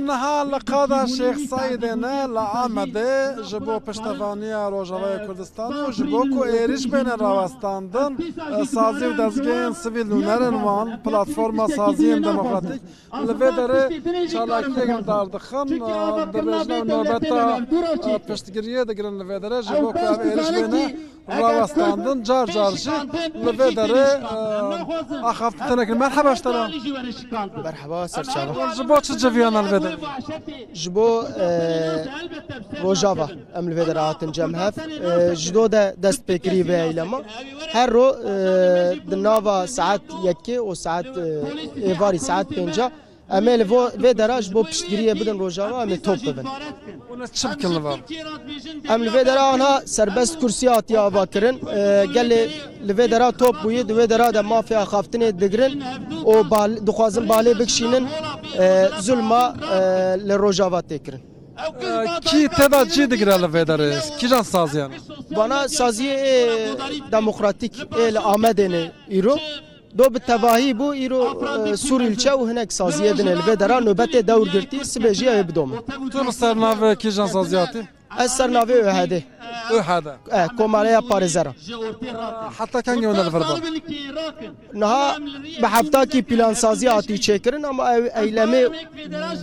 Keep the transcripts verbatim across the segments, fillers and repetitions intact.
Niha li qada Şêx Seîdê ne, li Amedê ji bo piştevaniya Rojavayê Kurdistan û ji bo ku êrîş bêne rawestandin, sazî û dezgehên sivîl nûnerên wan, Platforma Saziyên Demokratîk, li vê derê çalakiyek li dar dixin, dibêjin ew nobeta piştgiriyê digirin li vê derê ji bo ku ev êrîş bêne rawestandin, car car jî li vê derê, e, axaftin tenê kirin. Merheba ji te re. Merheba, ser çava. Ji bo çi civiyana li vê derê? Ji bo, e, Rojava em li vê derê hatin cem hev. E, ji do de dest pê kirî vê eylema. Her ro, e, di nava saet yekê û saet, e, êvarî saet pênca Em ê li vo-, vê dera ji bo piştgiriyê bidin Rojava, em ê top bibin. Hûn ê çi bikin li van? Em li vê dera anha serbest kursî hatiye avakirin. E, gelê li vê dera top bûyî, di wê dera de mafê axaftinê digirin û bal-, dixwazin balê bikişînin, e, zulma, e, li Rojava tê kirin. E, kî tê de cî digire li vê derê? Kîjan saziyan? Vana saziyê ê demokratîk ê li Amedê ne îro. Do bi tevahî bû, îro, e, Sûrîlçe û hinek saziyê din ê li vê dera nobetê dewr girtî, sibê jî ew ê bidomin. Tu li ser navê kîjan saziyê hatî? Ez ser navê ÖHDê. ÖHD. E, Komaleya Parêzeran. Heta kengê hûn li vir bûn? Niha bi heftakî plansazî hatî çêkirin, ama ew eylemê,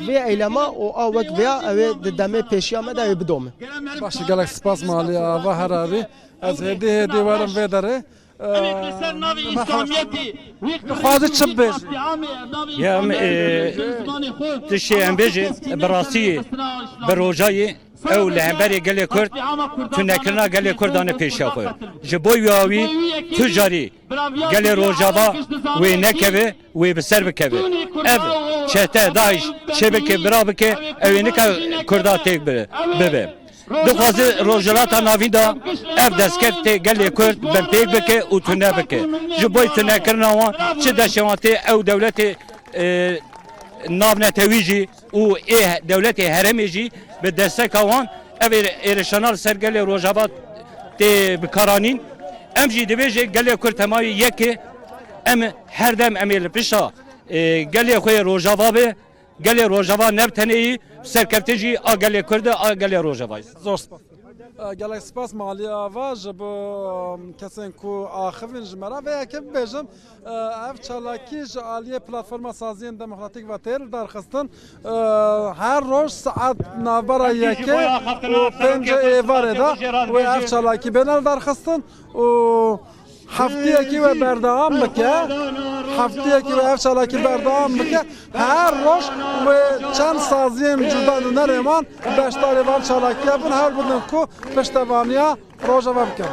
vê eylema û a wek vêya ew ê di demê pêşiya me de ew ê bidomin. Baş e, gelek spas malî ava herarî. Ez hêdî hêdî werim vê derê. Em ê li ser navê Îslamiyetê wê Dixwaze çi bibêje? Ya em, e, tiştê em bêjin, bi rastî, bi rojayê ew li hemberê gelê Kurd, tunekirina gelê Kurd dane pêşiya xwe. Ji bo wî awî tu carî gelê Rojava wê nekeve, wê bi ser bikeve. Ev çete DAIŞ çêbike, bira bike, ew ê nika Kurda têk bi-, bibe. Dixwaze Rojhilata Navîn de ev destkeftê gelê Kurd binpêk bike û tune bike. Ji bo tunekirina wan çi deşewatê ew dewletê, e, navnetewî jî û ê dewletê herêmê jî bi desteka wan ev êr-, êrişana li ser gelê Rojava tê bikaranîn. Em jî dibêje gelê Kurd hemayî yek e. Em her dem em ê li pişta, e, gelê xwe yê Rojava be. Gelê Rojava ne bi tenê yî, serkeftin jî a gelê Kurd e, a gelê Rojava ye. Zor spas. E, gelek spas malî ava ji bo, em, kesên ku axivîn ji me re. Vê yekê bibêjim, e, ev çalakî ji aliyê Platforma Saziyên Demokratîk ve tê lidarxistin. E, her roj saet navbera yekê û pêncê êvarê de wê ev çalakî bêne lidarxistin û Heftiyekî we berdewam bike. Heftiyekî we ev çalakî berdewam bike. Her roj wê çend saziyên cuda nûnerê wan beşdarê van çalakiya bin, hewl bidin ku piştevaniya Rojava bikin.